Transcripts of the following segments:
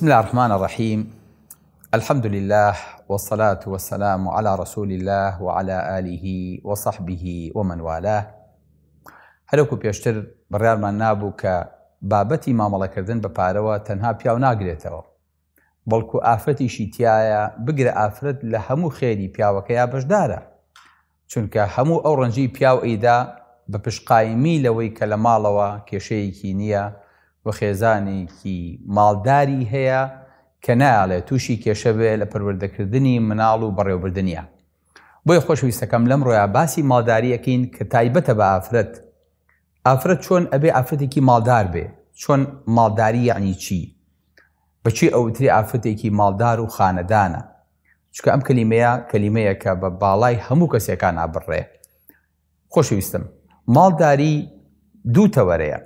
بسم اللە الرحمن الرحیم الحمد لله والصلاة والسلام على رسول الله وعلى آله وصحبه ومن والاه. هەروەکو پێشتر بڕیارمان نابوو کە بابەتی مامەڵەکردن بە پارەوە تەنها پیاو ناگرێتەوە بەڵکو ئافرەتیشی تایە، بگرە ئافرەت لە هەموو خێری پیاوەکەیا بەشدارە، چونکە هەموو ئەو ڕەنجەی پیاو ئەیدا بە پشتقایمی لەوەی کە لە ماڵەوە کێشەیەکی نییە و خێزانێکی ماڵداری هەیە کە نایەڵێ تووشی کێشە بێ لە پەروەردەکردنی مناڵ و بەڕێوەبردنیا. بۆیە خۆشەویستەکەم لەمڕۆیا باسی ماڵداری ئەکەین کە تایبەتە بە ئافرەت. ئافرەت چۆن ئەبێ ئافرەتێکی ماڵدار بێ؟ چۆن ماڵداری یەعنی چی؟ بە کێ ئەوترێ ئافرەتێکی ماڵدار و خانەدانە؟ چونکە ئەم کەلیمەیە کەلیمەیەکە بە باڵای هەموو کەسێکان ئابڕێ. خۆشەویستم ماڵداری دوو تەوەرەیە،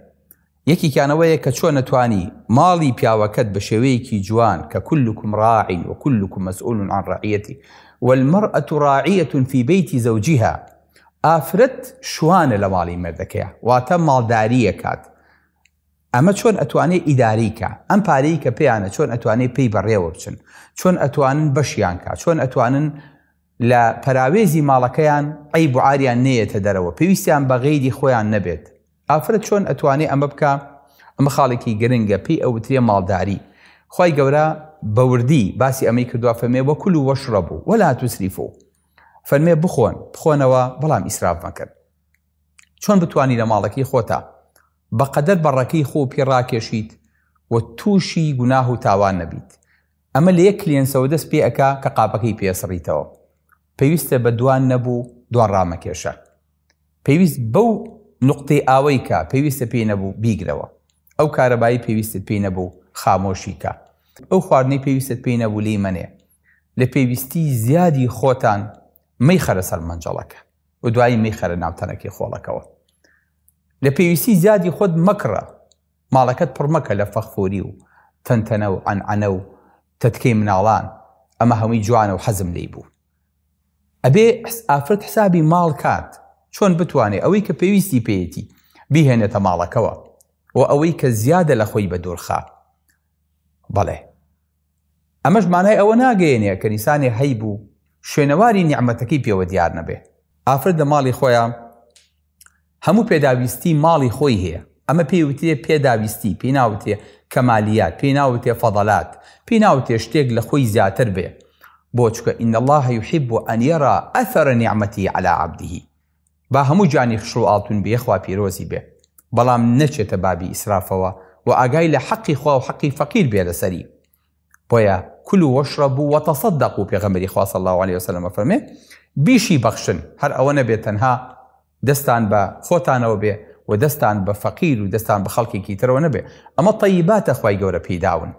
یەکێکیان ئەوەیە کە چۆن ئەتوانی ماڵی پیاوەکەت بە شێوەیەکی جوان کە کلکم راع و کلکم مسئول عن رعیته والمرأة راعیە فی بیت زوجها، ئافرەت شوانە لە ماڵی مێردەکەیا، واتە ماڵدارییەکات. ئەمە چۆن ئەتوانێ ئیدارەی کا؟ ئەم پارەی کە پێیانە چۆن ئەتوانێ پێی بەڕێوە بچن؟ چۆن ئەتوانن بەشیان کا؟ چۆن ئەتوانن لە پەراوێزی ماڵەکەیان عەیب و عاریان نەیەتە دەرەوە، پێویستیان بە غەیری خۆیان نەبێت؟ ئافرەت چۆن ئەتوانێ ئەمە بکا؟ ئەمە خاڵێکی گرنگە پێی ئەوترێ ماڵداری. خوای گەورە بە وردی باسی ئەمەی کردوە فەرمێ وکلوا واشربوا ولا تسرفوا، فەرمێ بخۆن بخۆنەوە بەڵام ئیسراف مەکەن. چۆن بتوانی لە ماڵەکەی خۆتا بەقەدەر بەڕەکەی خۆ پێ ڕاکێشیت و تووشی گوناه و تاوان نەبیت؟ ئەمە لە یەک کلێنسەوە دەست پێ ئەکا کە قاپەکەی پێ سڕیتەوە. پێویستە بە دوان نەبوو دوان ڕامەکێشە. پێویست بەو نوقتەی ئاوەی کە پێویستە پێی نەبوو بیگرەوە. ئەو کارەبایی پێویستت پێی نەبوو خامۆشی کە. ئەو خواردنەی پێویستت پێی نەبوو لێی مەنێ. لە پێویستی زیادی خۆتان مەیخەرە سەر مەنجەڵەکە و دوایی مەیخەرە ناو تەنەکەی خۆڵەکەوە. لە پێویستی زیادی خۆت مەکڕە. ماڵەکەت پڕ مەکە لە فەخفوری و تەنتەنە و عەنعەنە و تەتکەی مناڵان، ئەمە هەمووی جوانە و حەزم لێی بوو. ئەبێ ئافرەت حسابی ماڵ کات، چۆن بتوانێ ئەوەی کە پێویستی پێیەتی بیهێنێتە ماڵەکەوە و ئەوەی کە زیادە لە خۆی بەدوورخا. بەڵێ. ئەمەش مانای ئەوە ناگەیەنێ کە نیسانێ هەیبوو شوێنەواری نیعمەتەکەی پێوە دیار نەبێ. ئافرەت لە ماڵی خۆیا هەموو پێداویستی ماڵی خۆی هەیە، ئەمە پێی وترێ پێداویستی، پێی ناوترێ کەمالیات، پێی ناوترێ فەضەلات، پێی ناوترێ شتێک لە خۆی زیاتر بێ، بۆ چونکە ان اللە یحب ان یری اثر نعمته علی عبده، با هەموو گیانی خشڵ و ئاڵتون بێ خوا پیرۆزی بێ، بەڵام نەچێتە بابی ئیسرافەوە و ئاگای لە حەقی خوا و حەقی فەقیر بێ لەسەری. بۆیە کلوا واشربوا وتصدقوا پێغەمبەری خوا صلی اللە علیە وسلم ئەفەرمێ بیشی بەخشن، هەر ئەوە نەبێ تەنها دەستان بە خۆتانەوە بێ و دەستان بە فەقیر و دەستان بە خەڵکێکی ترەوە نەبێ، ئەمە تەیباتە خوای گەورە پێی داون.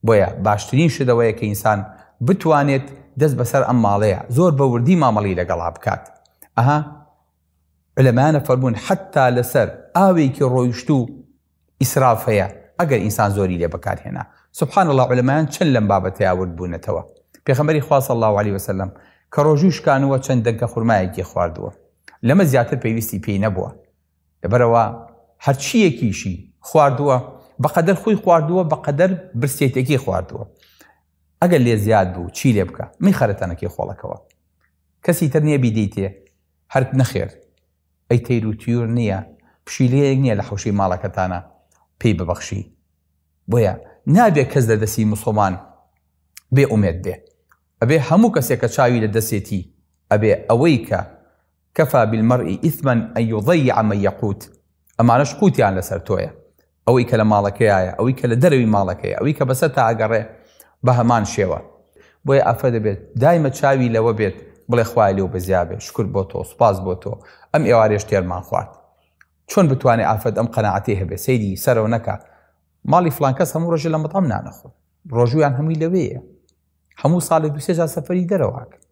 بۆیە باشترین شت ئەوەیە کە ئینسان بتوانێت دەست بەسەر ئەم ماڵەیە زۆر بە وردی مامەڵی لەگەڵا بکات. ئەها علەمایانە فەرموون حەتا لەسەر ئاوێکی ڕۆیشتوو ئیسراف هەیە ئەگەر ئینسان زۆری لێ بەکار هێنا. سبحان اللە عولەمایان چەند لەم بابەتەیا ورد بوونەتەوە. پێغەمبەری خوا صلی اللە علیە وسلم کە ڕۆژووی شکانووە چەند دەنکە خورمایەکی خواردووە لەمە زیاتر پێویستی پێی نەبووە. لەبەرئەوە هەرچییەکیشی خواردووە بەقەدەر خۆی خواردووە بەقەدەر برسێتێکی خواردووە. ئەگەر لێ زیاد بوو چی لێ بکە میخەرە تەنەکەی خۆڵەکەوە. کەسی تر نییە بیدەیتێ هەر نەخێر. ئەی تەیر و تیور نییە، پشیلەیەک نییە لە حەوشەی ماڵەکەتانا پێی ببەخشی. بۆیە نابێ کەس لە دەستی موسڵمان بێ ئومێد بێ. ئەبێ هەموو کەسێک کە چاوی لە دەسێتی ئەبێ ئەوەی کە کفی بالمرء اثما ان یضیع من یقوت ئەمانەش قوتیان لەسەر تۆیە. ئەوەی کە لە ماڵەکەیایە، ئەوەی کە لە دەرەوی ماڵەکەیە، ئەوەی کە بەسەرتا ئەگەڕێ بە هەمان شێوە. بۆیە ئافرەت دەبێت دایمە چاوی لەوە بێت بڵێ خوایە لێو بەزیا بێ، شوکر بۆ تۆ، سوپاس بۆ تۆ، ئەم ئێوارەیەش تێرمان خوارد. چۆن بتوانێ ئافرەت ئەم قەناعەتەی هەبێ، سەیری سەرەوە نەکا، ماڵی فڵان کەس هەموو ڕۆژێ لە مەتعەم نان ئەخۆن، ڕۆژوویان هەمووی لەوێیە، هەموو ساڵێ دوو سێ جار سەفەری دەرەوە ئەکەن،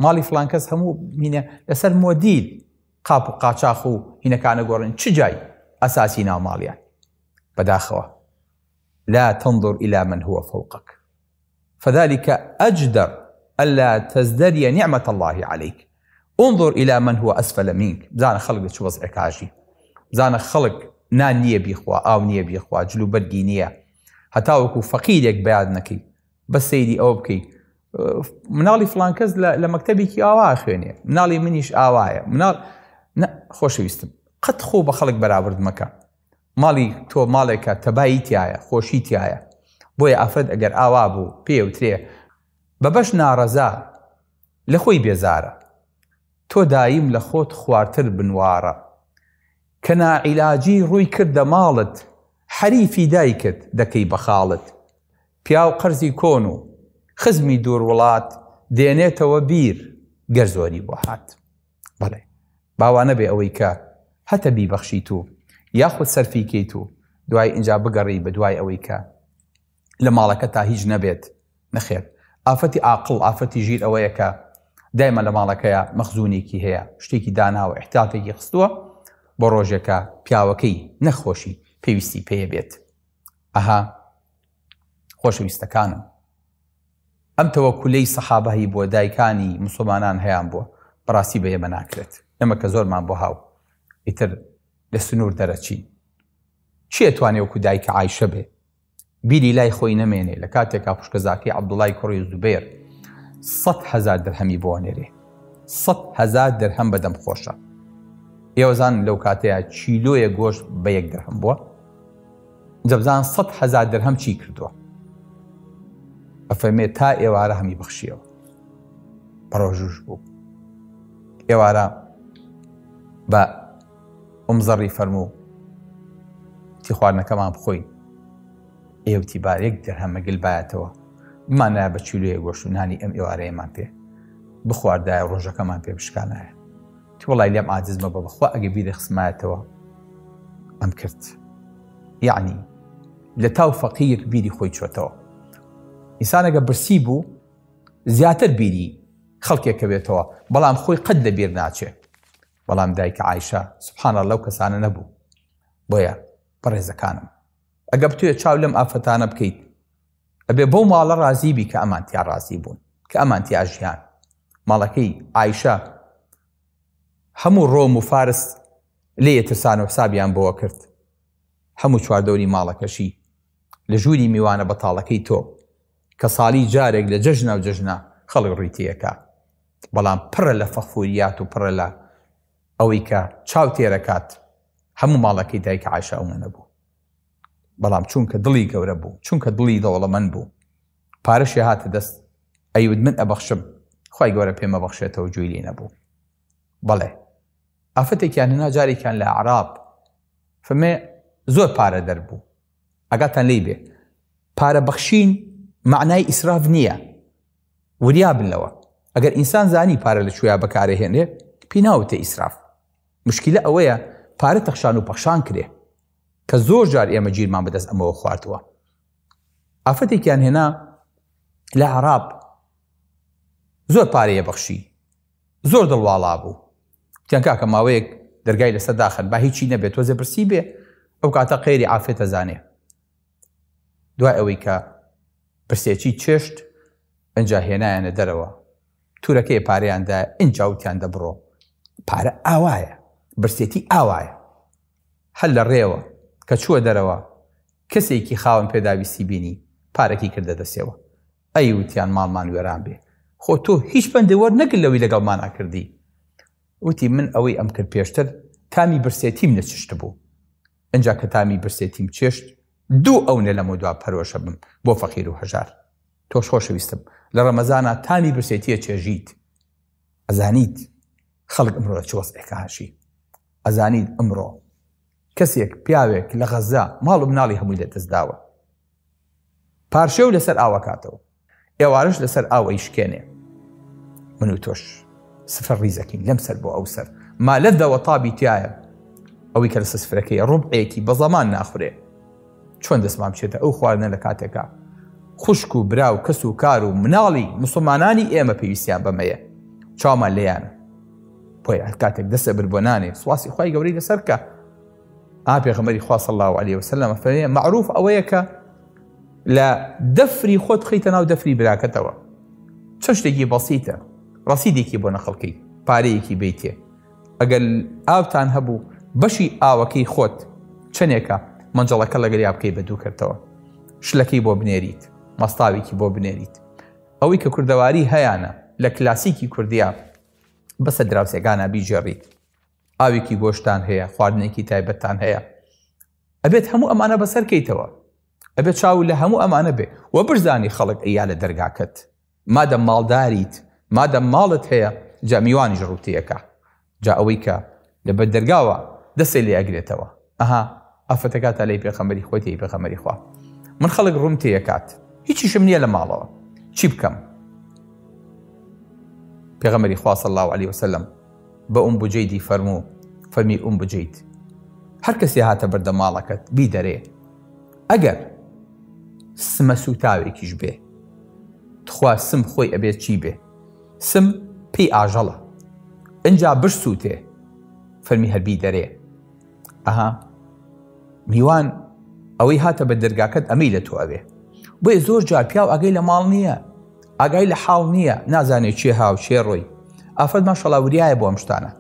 ماڵی فڵان کەس هەموو هینە لەسەر مۆدیل قاپ و قاچاخ و هینەکانە گۆڕین چ جای ئەساسی ناو ماڵیان بەداخەوە لا تنظر إلى من هو فوقك فذلك أجدر ألا تزدري نعمة الله عليك انظر إلى من هو أسفل منك بزانە خەڵک لە چ وەزعێک ئاژی بزانە خەڵک نان نییە بیخوا ئاو نییە بیخوا جلوبەرگی نییە. هەتاوەکو فەقیرێک بەیاد نەکەی بەس سەیری ئەوە بکەی مناڵی فلان کەس لە مەکتەبێکی ئاوا خوێنێ مناڵی منیش ئاوایە مناڵ خۆشەویستم قەت خۆ بە خەڵک بەراورد مەکە ماڵی تۆ ماڵێکە تەبایی تایە خۆشی تایە بۆیە ئافرەت ئەگەر ئاوا بوو پێوترێ بە بەش ناڕەزا لە خۆی بێزارە تۆ دایم لە خۆت خوارتر بنواڕە کە ناعیلاجی ڕووی کردە ماڵت حەریفی دایکت دەکەی بە خاڵت پیاو قەرزی کۆن و خزمی دوور وڵات دێنێتەوە بیر گەر زۆری بۆ هات. بەڵێ با وا نەبێ ئەوەی کە هەتە بیبەخشیت و یاخود سەرفی کەیت و دوای ئینجا بگەڕێی بە دوای ئەوەی کە لە ماڵەکەتا هیچ نەبێت نەخێر ئافرەتی ئاقڵ ئافرەتی ژیر ئەوەیە کە دایمە لە ماڵەکەیا مەخزونێکی هەیە شتێکی داناوە احتیاطێکی خستووە بۆ ڕۆژێکە پیاوەکەی نەخۆشی پێویستی پێیە بێت ئەها خۆشەویستەکانم ئەم تەوەکولەی سەحابە هی بووە دایکانی مسلمانان هەیان بووە بەڕاستی بە ئێمە ناکرێت ئێمە کە زۆرمان بۆ هاو ئیتر لە سنوور دەرەچین چیە توانێ وەکو دایکە عیشە بێ بیری لای خۆی نەمێنێ لە کاتێکا خوشکەزاکەی عەبدوڵای کوڕی زوبێر 100 هەزار درهەمی بۆ نێرێ 100 هەزار درهەم بەدەم خۆشە ئێوە زانن لەو کاتەیە کیلۆیە گۆشت بە یەک درهەم بووە جا بزان 100 هەزار درهەم چی کردووە ئەفەرمێ تا ئێوارە هەمی بەخشیەوە بەڕۆژوش بوو ئێوارە بە ئوم زەڕی فەرموو تی خواردنەکەمان بخۆین ئێوتی با یەک دەرهەمە گل بایەتەوە بمانایە بە چیلۆیە گۆشت و نانی ئەم ئێوارەیەمان پێ بخواردایە ڕۆژەکەمان پێ بشکانایە تی وەڵای لێم عاجز مەبە بەخوا ئەگە بیرێ خسمایەتەوە ئەم کرد یعنی لە تاو فەقیر بیری خۆی چۆتەوە ئینسانەگە برسی بوو زیاتر بیری خەڵکێکە بێتەوە بەڵام خۆی قەت لە بیر ناچێ بەڵام دایکە عایشە سبحان اللە لەو کەسانە نەبوو بۆیە بەڕێزەکانم ئەگە بتوێ چاو لەم ئافرەتانە بکەیت ئەبێ بەو ماڵە ڕازی بی کە ئەمان تیا ڕازی بوون کە ئەمان تیا ژیان ماڵەکەی عایشە هەموو ڕۆم و فارس لێ ترسان و حسابیان بۆ کرد هەموو چواردەوری ماڵەکەشی لە ژووری میوانە بەتاڵەکەی تۆ کە ساڵی جارێک لە جەژنا و جەژنا خەڵک ڕووی تێیەکا بەڵام پڕە لە فەخفوریات و پڕە لە ئەوەی کە چاو تێرەکات هەموو ماڵەکەی دایکە عایشە ئەوە نەبوو بەڵام چونکە دڵی گەورە بوو چونکە دڵی دەوڵەمەند بوو پارەشی هاتە دەست ئەیوت من ئەبەخشم خی گەورە پێمە بەخشێتەوە گوێی لێ نەبوو بەڵێ ئافرەتێکیان هێنا جارێکیان لە عراق فمێ زۆر پارە دەربوو ئاگاتان لێی بێ پارە بەخشین معنای ئیسراف نییە وریا بن لەوە ئەگەر ئینسان زانی پارە لە کوێیا بەکارەهێنێ پێی ناوتێ ئیسراف مشکلە ئەوەیە پارە تەخشان و پەخشان کرێ کە زۆر جار ئێمە گیرمان بەدەست ئەمەوە خواردووە ئافرەتێکیان هێنا لە عراق زۆر پارەیە بەخشی زۆر دڵواڵا بوو تیان کاکە ماوەیەک دەرگای لەسەر داخەن با هیچی نەبێت تۆزێ برسی بێ ئەو کاتە قەیری عافێتە زانێ دوای ئەوەی کە برسێکی چێشت ئەجا هێنایانە دەرەوە تورەکەی پارەیاندا ئینجا وتیان دەبڕۆ پارە ئاوایە برسێتی ئاوایە هەر لە ڕێوە کە چووە دەرەوە کەسێکی خاوەن پێداویستی بینی پارەکی کردە دەسێوە ئەی وتیان ماڵمان وێران بێ خۆ تۆ هیچ پەندێ وەرنەگرت لەوەی لەگەڵمانا کردی وتی من ئەوەی ئەم کرد پێشتر تامی برسێتیم نەچشتبوو ئینجا کە تامی برسێتیم چێشت دوو ئەونە لەمە دوا پەرۆشە بم بۆ فەقیر و هەژار تۆش خۆشەویستم لە ڕەمەزانا تامی برسێتیە چێژیت ئەزانیت خەڵک ئمڕۆ لە چ وەزعێکا هەشی ئەزانیت ئمڕۆ کەسێک پیاوێک لە غەزە ماڵ و مناڵی هەمووی لە دەست داوە پارشێو لەسەر ئاوەکاتەوە ئێوارەش لەسەر ئاو ئەیشکێنێ من و تۆش سفر ڕیزەکەین لەم سەر بۆ ئەو سەر مالە دەوە تابی تایە ئەوەی کە لەسەر سفرەکەی ڕوبعێکی بە زەمان ناخورێ چۆن دەستمان بچێتە ئەو خواردنە لە کاتێکا خوشک و برا و کەس و کار و مناڵی مسلمانانی ئێمە پێویستیان بەمەیە چاومان لێیانە بۆیە هەر کاتێک دەستە بر بۆ نانێ سواسی خوای گەورەی لەسەر کە ئا پێغەمبەری خوا صلی الله علیه وسلم فەرمی معروف ئەوەیە کە لە دەفری خۆت بخەیتە ناو دەفری براکەتەوە چەند شتێکی بەسیتە ڕەسیدێکی بۆ نەخەڵکەی پارەیەکی بیتێ ئەگەر ئاوتان هەبوو بەشی ئاوەکەی خۆت چەندێکە مەنجەڵەکە لەگەریا بکەی بە دوو کردەوە. شلەکەی بۆ بنێریت، ماستاوێکی بۆ بنێریت. ئەوەی کە کوردەواری هەیانە لە کلاسیکی کوردیا بەسە دراوسێکانا بیگێڕیت. ئاوێکی گۆشتان هەیە، خواردنێکی تایبەتتان هەیە. ئەبێت هەموو ئەمانە بەسەر کەیتەوە. ئەبێت چاو لە هەموو ئەمانە بێ و بشزانی خەڵک ئەیا لە دەرگاکەت. مادەم ماڵداریت، مادەم ماڵت هەیە، جا میوانیش ڕووتێکە. جا ئەوەی کە لە بەر دەرگاوە دەسێ لێ ئەگرێتەوە ئەها ئافرەتەکە تا لای پێخەمبەری خۆی تێی پێخەمبەری خوا من خەڵک ڕووم تێیەکات هیچیشم نییە لە ماڵەوە چی بکەم پێغەمبەری خوا صلی الله علیه وسلم بە ئوم بجەیدی فەرموو فەرمی ئوم بجەید هەر کەسێ هاتە بەردە ماڵەکەت بیدەرێ ئەگەر سمە سووتاوێکیش بێ تخوا سم خۆی ئەبێت چی بێ سم پێی ئاژەڵە ئنجا بشسوتێ فەرمی هەر بیدەرێ ئەها میوان ئەوەی هاتە بە دەرگاکەت ئەمەی لە تۆ ئەوێ بۆیە زۆر جار پیاو ئاگای لە ماڵ نییە ئاگای لە حاڵ نییە نازانێ چێ هاو چێ ڕۆی ئافرەت ماشەڵا وریایە بۆ ئەم شتانە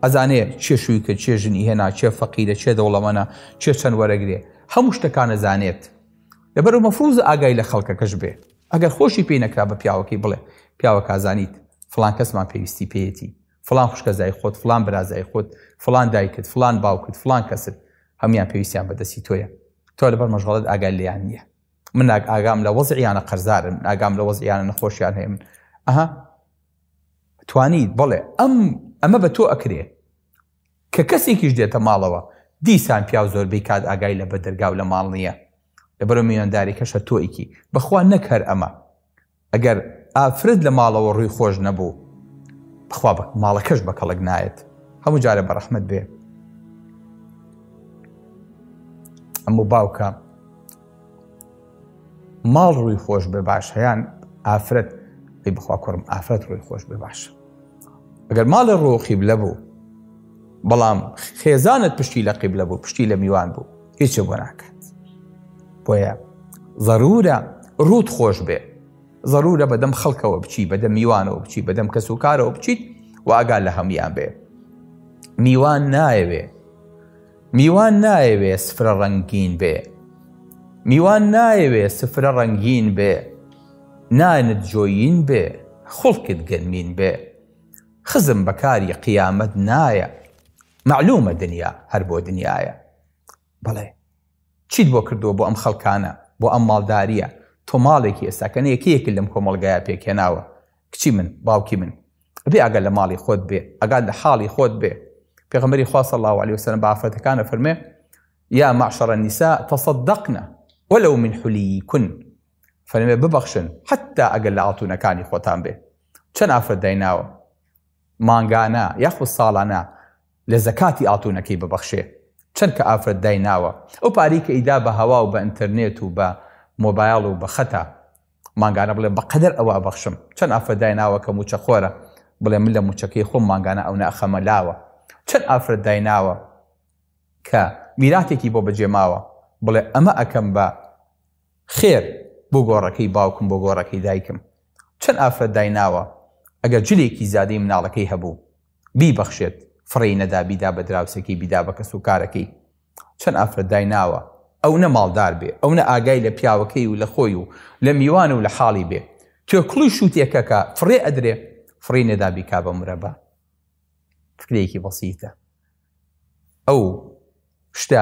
ئەزانێ چێ شووی کرد چێ ژنی هێنا چێ فەقیرە چێ دەوڵەمەنە چێ چەند وەرەگرێ هەموو شتەکان ئەزانێت لەبەر مەفروزە ئاگای لە خەڵکەکەش بێ ئەگەر خۆشی پێی نەکرا بە پیاوەکەی بڵێ پیاوەکە زانیت فڵان کەسمان پێویستی پێیەتی فڵان خوشکەزای خۆت فڵان برازای خۆت فڵان دایکت فڵان باوکت فڵان کەست هەموان پێویستیان بە دەستی تۆیە تۆ لەبەر مەشغەڵت ئاگای لێیان نییە من ئاگام لە وەزعیانە قەرزارن من ئاگام لە وەزعیانە نەخۆشیان هەیە من ئەها توانیت بڵێ ئەم ئەمە بە تۆ ئەکرێ کە کەسێکیش دێتە ماڵەوە دیسان پیاو زۆربەی کات ئاگای لە بەدەرگا و لە ماڵ نییە لەبەرو میوانداریکەش هەر تۆ ئەیکەی بەخوا نەک هەر ئەمە ئەگەر ئافرەت لە ماڵەوە ڕووی خۆش نەبوو بەخوا بە ماڵەکەش بە کەڵک نایەت هەموو جارێ بە ڕەحمەت بێ ئەموو باوکە ماڵ ڕووی خۆش بێ باش هەیان ئافرەت ئەی بخوا کوڕم ئافرەت ڕووی خۆش بێ باش ئەگەر ماڵێ ڕوو قیبلە بوو بەڵام خێزانت پشتی لە قیبلە بوو پشتی لە میوان بوو هیچ بۆ ناکات بۆیە ضرورە ڕوت خۆش بێ ضرورە بەدەم خەڵکەوە بچی بەدەم میوانەوە بچی بەدەم کەس و کارەوە بچیت و ئاگا لە هەموان بێ میوان نایەوێ میوان نایەوێ سفرە ڕەنگین بێ میوان نایەوێ سفرە ڕەنگین بێ نانت جۆیین بێ خوڵکت گەرمین بێ خزم بە کاری قیامەت نایە مەعلومە دنیا هەر بۆ دنیایە بەڵێ چیت بۆ کردووە بۆ ئەم خەڵکانە بۆ ئەم ماڵداریە تۆ ماڵێکی ئێستاکە نەیەکەیەکت لەم کۆمەڵگایە پێکهێناوە کچی من باوکی من ئەبێ ئاگا لە ماڵی خۆت بێ ئاگا لە حاڵی خۆت بێ پێغەمبەری خوا صلی الله علیه وسلم بە ئافرەتەکانە فەرمێ یا معشر النساء تصدقن ولو من حلیکن فەرمێ ببەخشن حتا ئەگەر لە ئاڵتونەکانی خۆتان بێ چەند ئافرەت دایناوە مانگانە یاخود ساڵانە لە زەکاتی ئاڵتونەکەی ببەخشێ چەند کە ئافرەت دایناوە ئەو پارەی کە ئیدا بە هەوا و بە ئینتەرنێت و بە مۆبایڵ و بە خەتە مانگانە بڵێ بەقەدەر ئەوە ئەبەخشم چەند ئافرەت دایناوە کە موچە خۆرە بڵێ من لە موچەکەی خۆم مانگانە ئەونە ئەخەمە لاوە چەند ئافرەت دایناوە کە میراتێکی بۆ بەجێ ماوە بڵێ ئەمە ئەکەم بە خێر بۆ گۆڕەکەی باوکم بۆ گۆڕەکەی دایکم چەند ئافرەت دایناوە ئەگەر جلێکی زادەی مناڵەکەی هەبوو بیبەخشێت فڕێی نەدا بیدا بە دراوسێکەی بیدا بە کەس و کارەکەی چەند ئافرەت دایناوە ئەونە ماڵدار بێ ئەونە ئاگای لە پیاوەکەی و لە خۆی و لە میوان و لە حاڵی بێ توێکڵی شووتێکەکە فڕێ ئەدرێ فڕێی نەدا بیکا بە مرەبا فکرەیەکی بەسیتە ئەو شتە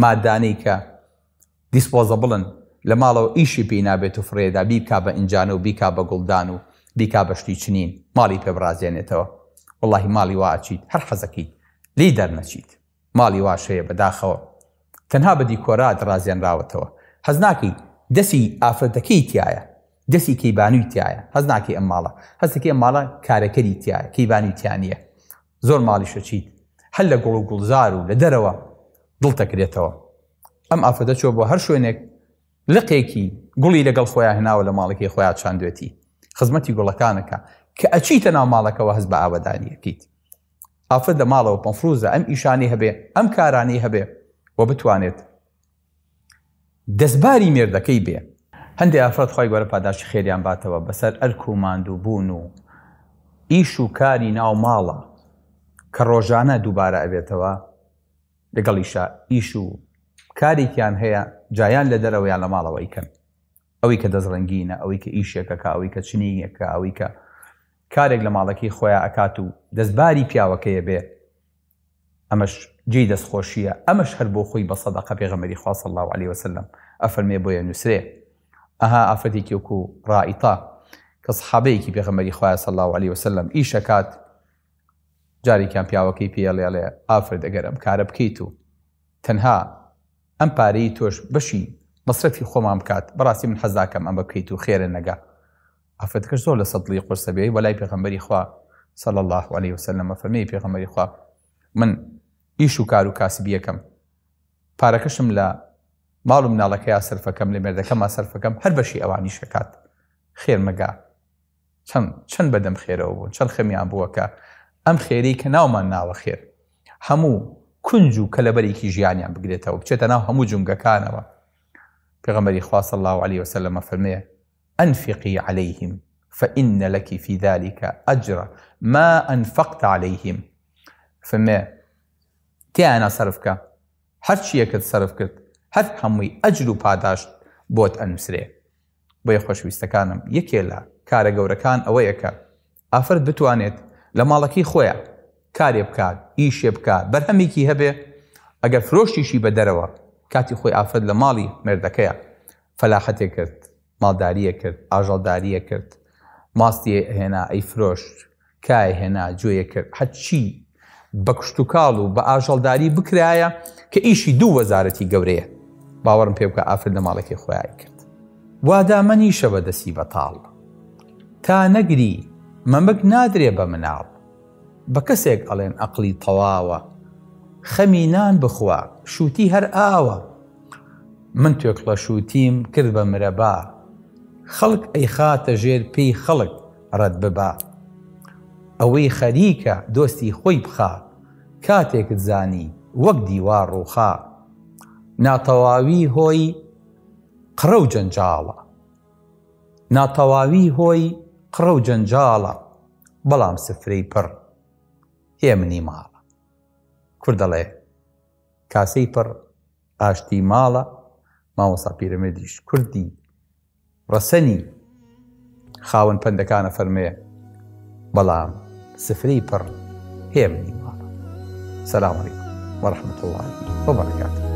مادانەی کە disposable ن لە ماڵەوە ئیشی پێی نابێت و فڕێدا بیکا بە ئینجانە و بیکا بە گوڵدان و بیکا بە شتی چنین ماڵی پێ بڕازێنێتەوە وەڵاهی ماڵی وا ئەچیت هەر حەزەکەیت لێی دەرنەچیت ماڵی واش هەیە بەداخەوە تەنها بە دیکۆرات ڕازێنراوەتەوە حەز ناکەی دەسی ئافرەتەکەی تیایە دەسی کەیبانوی تیایە حەز ناکەی ئەم ماڵە هەستەکەی ئەم ماڵە کارەکەری تیایە کەیبانوی تیا نییە زۆر ماڵیشە چیت هەر لە گوڵ و گوڵزار و لە دەرەوە دڵ تەکرێتەوە ئەم ئافرەتە چوە بۆ هەر شوێنێک لقێکی گوڵی لەگەڵ خۆیان هێناوە لە ماڵەکەی خۆیان چاندوێتی خزمەتی گوڵەکانەکە کە ئەچیتە ناو ماڵەکەوە هەست بە ئاوەدانیەکەیت ئافرەت لە ماڵەوە مەفروزە ئەم ئیشانەی هەبێ ئەم کارانەی هەبێ و بتوانێت دەستباری مێردەکەی بێ. هەندێ ئافرەت خوای گەورە پاداشتی خێریان باتەوە بەسەر ئەرک و ماندوو بوون و ئیش و کاری ناو ماڵە کە ڕۆژانە دووبارە ئەبێتەوە لەگەڵیشا ئیش و کارێکیان هەیە. جایان لە دەرەوە یان لە ماڵەوە ئەیکەن. ئەوەی کە دەست ڕەنگینە، ئەوەی کە ئیشێکەکا، ئەوەی کە چنینێکە، ئەوەی کە کارێک لە ماڵەکەی خۆیا ئەکات و دەستباری پیاوەکەیە بێ، ئەمەش جێی دەستخۆشییە، ئەمەش هەر بۆ خۆی بە سەدەقە پێغەمبەری خوا صلی اللە علیە وسلم ئەفەرمێ بۆیە نووسرێ ئەها ئافرەتێکی وەکو ڕائیطە کە سەحابەیەکی پێغەمبەری خوایە صلی اللە علیە وسلم ئیش ئەکات جارێکیان پیاوەکەی پێ ئەڵێ ئەڵێ ئافرەت ئەگەر ئەم کارە بکەیت و تەنها ئەم پارەی تۆش بەشی مەسرەفی خۆمان بکات بەڕاستی من حەز ناکەم ئەمە بکەیت و خێرە نەگا ئافرەتەکەش زۆر لەسەر دڵی قورسە بێ وەلای پێغەمبەری خوا صلی الله علیه وسلم فەرمی پێغەمبەری خوا من ئیش و کار و کاسبیەکەم پارەکەشم لە ماڵ و مناڵەکەیا سەرفەکەم لە مێردەکەما سەرفەکەم هەر بەشی ئەوانیش ئەکات خێر مەگا چەند چەند بەدەم خێرەوە بوون چەند خەمیان بووە کە ئەم خێری کە ناومان ناوە خێر هەموو کونج و کەلەبەرێکی ژیانیان بگرێتەوە بچێتە ناو هەموو جومگەکانەوە پێغەمبەری خوا صلی الله علیه وسلم فەرمێ انفقی علیهم فإن لك في ذلك اجر ما انفقت علیهم فەرمێ تیانە سەرف کە هەرچیەکت سەرف کرد هەر هەمووی ئەجر و پاداشت بۆت ئەنووسرێ بۆیە خۆشویستەکانم یەکێ لە کارە گەورەکان ئەوەیە کە ئافرەت بتوانێت لە ماڵەکەی خۆیان کارێ بکات ئیشێ بکات بەرهەمێکی هەبێ ئەگەر فرۆشتیشی بە دەرەوە کاتی خۆی ئافرەت لە ماڵی مێردەکەیە فەلاحەتێ کرد ماڵداریە کرد ئاژەڵداریە کرد ماستی هێنا ئەیفرۆشت کای هێنا جۆیە کرد هەرچی بە کشتوکاڵ و بە ئاژەڵداری بکرایە کە ئیشی دوو وەزارەتی گەورەیە باوەڕم پێ بکە ئافرەت لە ماڵەکەی خۆیان کرد وادامەنیشە بە دەستی بەتاڵ تا نەگری مەمک نادرێ بە مناڵ بە کەسێک ئەڵێن ئەقڵی تەواوە خەمی نان بخوا شووتی هەر ئاوە من توێکڵە شووتیم کرد بە مرەبا خەڵک ئەیخاتە ژێر پێی خەڵک ڕەت ببا ئەوەی خەریکە دۆستی خۆی بخا کاتێکت زانی وەک دیوار ڕووخا ناتەواوی هۆی قڕە و جەنجاڵە ناتەواوی هۆی قڕە و جەنجاڵە بەڵام سفرەی پڕ هێمنی ماڵە کورد دەڵێ کاسەی پڕ ئاشتی ماڵە مامۆستا پیرەمێردیش کوردی ڕەسەنی خاوەن پەندەکان ئەفەرموێ بەڵام سفرەی پڕ هێمنی ماڵە. سلام علیکم ورحمة اللە وبرکاته.